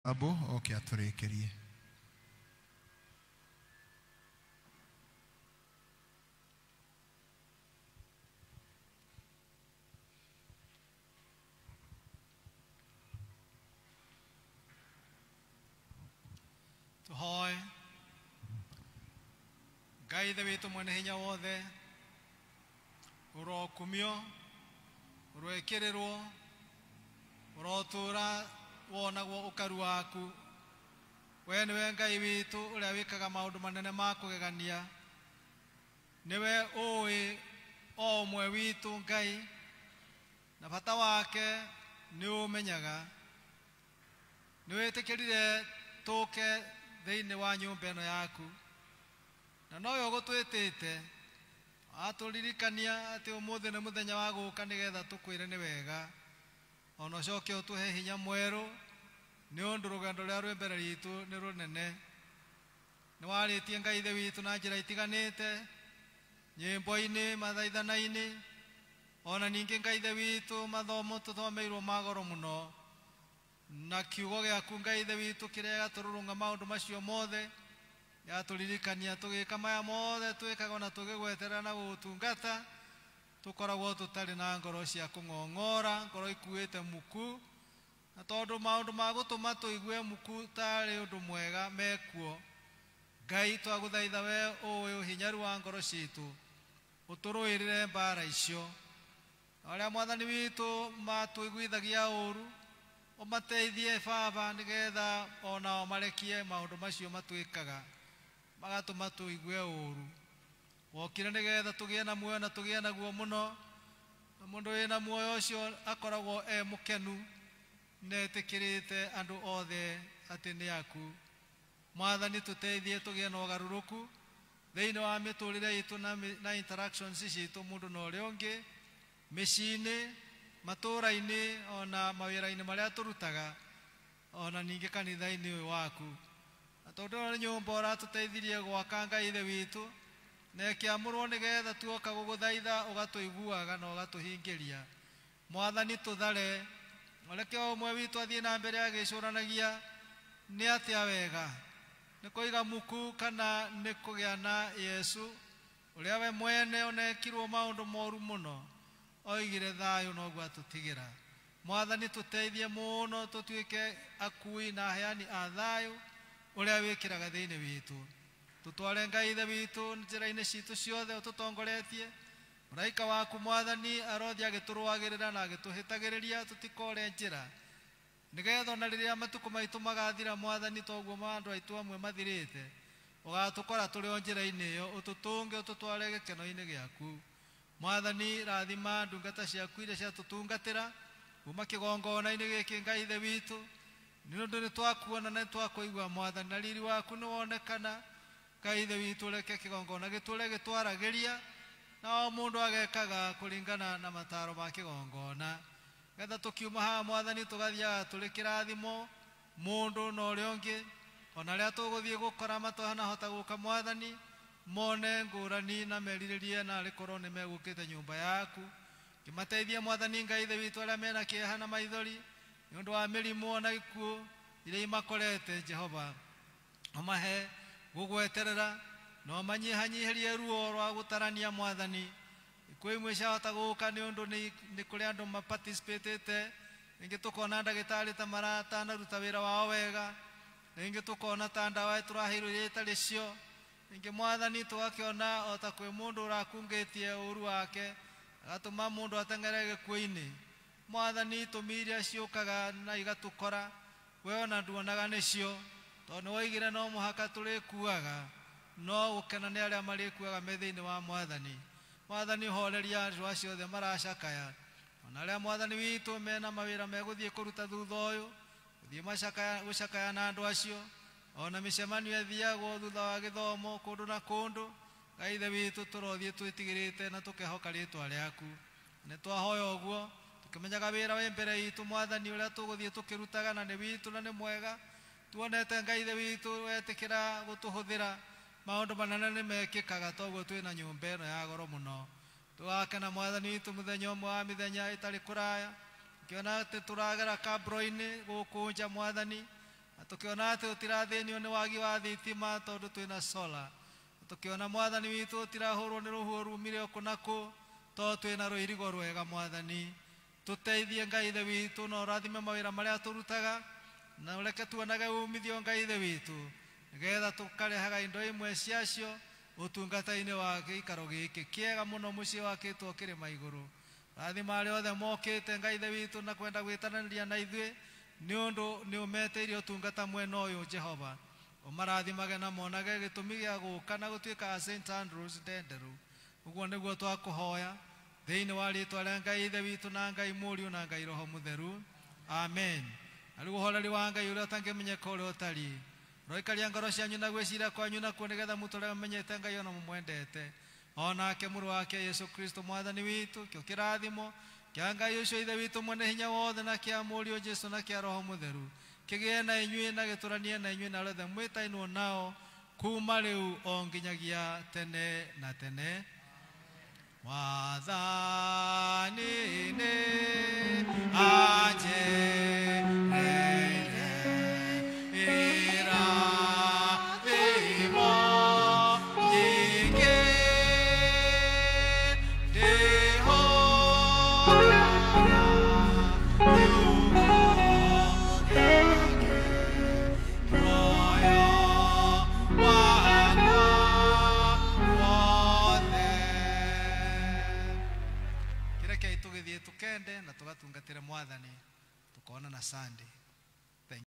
Abu oke atũrĩkĩrie. Tũhoe. Ngai Ithe witũ mwene hinya wothe, ũrokumio, ũroĩkĩrĩrwo, ũrotũũra wonagwo ũkaru waku. We nĩwe Ngai witũ ũrĩa wĩkaga maũndũ manene ma kũgegania. Nĩwe ũĩ o ũmwe witũ Ngai, na bata wake nĩ ũmenyaga. Nĩ wĩtĩkĩrire tũke thĩinĩ wa nyũmba ĩno yaku, na nowe ũgũtwĩtĩte watũririkania atĩ ũmũthĩ nĩ mũthenya wa gũka nĩgetha tũkwĩre nĩ wega, ona ũcoke ũtũhe hinya mwerũ nĩ ũndũ rũgendo rũrĩa rwĩ mbere ritũ nĩ rũnene. Nĩ warĩtie Ngai Ithe witũ na njĩra itiganĩte, nyĩmbo-inĩ, mathaithana-inĩ, ona ningĩ Ngai Ithe witũ mathomo tũthomeirwo ma goro mũno, na kiugo gĩaku Ngai Ithe witũ kĩrĩa gĩatũrũrũnga maũndũ macio mothe, gĩatũririkania tũgĩka maya mothe twĩkaga ona tũgĩgweterera na gũgũtungata, tũkoragwo tũtarĩ na ngoro cia kũng'ong'ora, ngoro ikuĩte muku, na tondũ maũndũ ma gũtũma tũigue muku tarĩ ũndũ mwega mekuo. Ngai twagũthaitha we ũĩ ũhinyaru wa ngoro citũ, ũtũrũĩrĩre mbara icio. Na arĩa Mwathani witũ matũiguithagia ũru, ũmateithie Baba nĩgetha onao marekie maũndũ macio matwĩkaga, magatũma tũigue ũru. Wokire nĩgetha tũgĩe na muoyo na tũgĩe naguo mũno, na mũndũ wĩna muoyo ũcio akoragwo e mũkenu, netĩkĩrĩte andũ othe atĩ nĩ aku. Mwathani tũteithie tũgĩe na ũgarũrũku thĩinĩ wa mĩtũrĩre itũ na interactions citũ mũndũ na ũrĩa ũngĩ, mĩciĩ-inĩ, matũũra-inĩ, ona mawĩra-inĩ marĩa tũrutaga, ona ningĩ kanitha-inĩ ũyũ waku. Na tondũ ĩno nĩ nyũmba ũratũteithirie gwaka Ngai Ithe witũ, na ĩkĩamũrwo nĩgetha tuoka gũgũthaitha ũgatũiguaga na ũgatũhingĩria. Mwathani tũthare, reke o ũmwe witũ athiĩ na mbere agĩcũranagia nĩ atĩa wega, nĩ kũiga muku kana nĩ kũgĩa na Yesu ũrĩa we mwene onekirwo maũndũ moru mũno, oigire thayũ noguo atũtigĩra. Mwathani tũteithie mũno tũtuĩke akui na aheani a thayũ ũrĩa wĩkĩraga thĩinĩ witũ. Tũtware Ngai Ithe witũ njĩra-inĩ citũ ciothe ũtũtongoretie. Mũraika waku Mwathani arothiĩ agĩtũrũagĩrĩra na agĩtũhĩtagĩrĩria tũtikore njĩra, nĩgetha ona rĩrĩa matukũ maitũ magathira Mwathani toguo andũ aitũ amwe mathirĩte, ũgatũkora tũrĩ o njĩra-inĩ ĩyo, ũtũtũnge ũtũtware gĩkeno-inĩ gĩaku. Mwathani rathima ndungata ciaku iria ciatũtungatĩra kuma kĩgongona-inĩ gĩkĩ Ngai Ithe witũ, nĩ ũndũ nĩ twakuona na nĩ twakũigua Mwathani, na riri waku nĩ wonekana. Ngai Ithe witũ reke kĩgongona gĩtũre gĩtwaragĩria, na o mũndũ agekaga kũringana na mataro ma kĩgongona, getha tũkiuma haha Mwathani tũgathiaga tũrĩ kĩrathimo mũndũ na ũrĩa ũngĩ, ona arĩa tũgũthiĩ gũkora matanahota gũka Mwathani mone ngũrani na merirĩrie na arĩ korwo nĩ megũkĩte nyũmba yaku. Kĩmateithie Mwathani Ngai Ithe witũ arĩa mena kĩeha na maithori nĩ ũndũ wa mĩrimũ ona ikuũ iria imakorete Jehova, ũmahe gũgweterera na ũmanyihanyihĩrie ruo rwa gũtarania Mwathani. Ikuũ imwe ciahota gũka nĩ ũndũ nĩ kũrĩ andũ maparticipatĩte, rĩngĩ tũkona ndagĩtarĩ ta maratanaruta wĩra wao wega, rĩngĩ tũkona ta ndawa tũraheirwo iria itarĩ cio, rĩngĩ Mwathani tũgakĩona o ta kwĩ mũndũ ũrakungĩtie ũru wake agatũma mũndũ ateng'ere gĩkuũ-inĩ. Mwathani itũmi iria ciũkaga na igatũkora we ona nduonaga nĩcio, tondũ nĩ woigire no mũhaka tũrĩkuaga, no gũkena nĩ arĩa marĩkuaga me thĩinĩ wa Mwathani. Mwathani horeria andũ acio othe maracakaya, ona arĩa Mwathani witũ mena mawĩra megũthiĩ kũruta thutha ũyũ, gũthiĩ gũcakaya na andũ acio, ona mĩcemanio ĩthiagwo thutha wa gĩthomo kũndũ na kũndũ. Ngai Ithe witũ tũrothiĩ twĩtigĩrĩte na tũkehoka rĩtwa rĩaku. Nĩ twahoya ũguo tũkĩmenyaga wĩra wĩ mbere itũ Mwathani ũrĩa tũgũthiĩ tũkĩrutaga na nĩ witũ na nĩ mwega. Tuonete Ngai Ithe witũ wetĩkĩra gũtũhũthĩra, maũndũ manene nĩ mekĩkaga toguo twĩna nyũmba ĩno ya goro mũno. Tũgakena Mwathani witũ mũthenya ũmwe wa mĩthenya ĩtarĩ kũraya, ngĩona atĩ tũragera kabro-inĩ gũkũ nja Mwathani, Na tukiona atĩ ũtirathĩnio nĩ wagi wa thitima tondũ twĩna solar. Na tukiona Mwathani witũ ũtirahũrwo nĩ rũhuho rumire o kũ na kũ tondũ twĩna rũirigo rwega Mwathani. Tũteithie Ngai Ithe witũ na ũrathime mawĩra marĩa tũrutaga na ũreke tuonage umithio Ngai Ithe witũ nĩgetha tũkarehaga indo imwe ciacio ũtungata-inĩ wa gĩikaro gĩkĩ kĩega mũno mũciĩ wakĩtwo kĩrĩma igũrũ. Rathima arĩa othe mokĩte Ngai Ithe witũ na kwenda gwĩtananĩria na ithuĩ nĩ ũndũ nĩ ũmetĩirie ũtungata mwena ũyũ Jehova. Ũmarathimage na monage gĩtũmi gĩa gũka na gũtuĩka a St Andrews Ndenderu. Ũguo nĩguo twakũhoya thĩinĩ wa rĩtwa rĩa Ngai Ithe witũ na Ngai Mũriũ na Ngai Roho Mũtheru. Amen. Na rĩu ũhoreri wa Ngai ũrĩa ũtangĩmenyeka ũrĩa ũtariĩ roikaria ngoro cianyu na gwĩciria kwanyu nakuo nĩgetha mũtũre mũmenyete Ngai ona mũmwendete o nake mũrũ wake Yesu Kristo Mwathani witũ kĩo kĩrathimo kĩa Ngai ũcio Ithe witũ mwene hinya wothe na kĩa Mũriũ Jesu na kĩa Roho Mũtheru kĩgĩe na inyuĩ na gĩtũranie na inyuĩ na arĩa othe mwĩtainwo nao kuma rĩu o nginyagia tene na tene. Mwathani nĩ anjĩrĩire irathimo nyingĩ ndĩhokaga kiugo gĩake muoyo wakwa wothe. Kĩrekei tũgĩthiĩ tũkende na tũgatungatĩre Mwathani. Tukonana Sunday.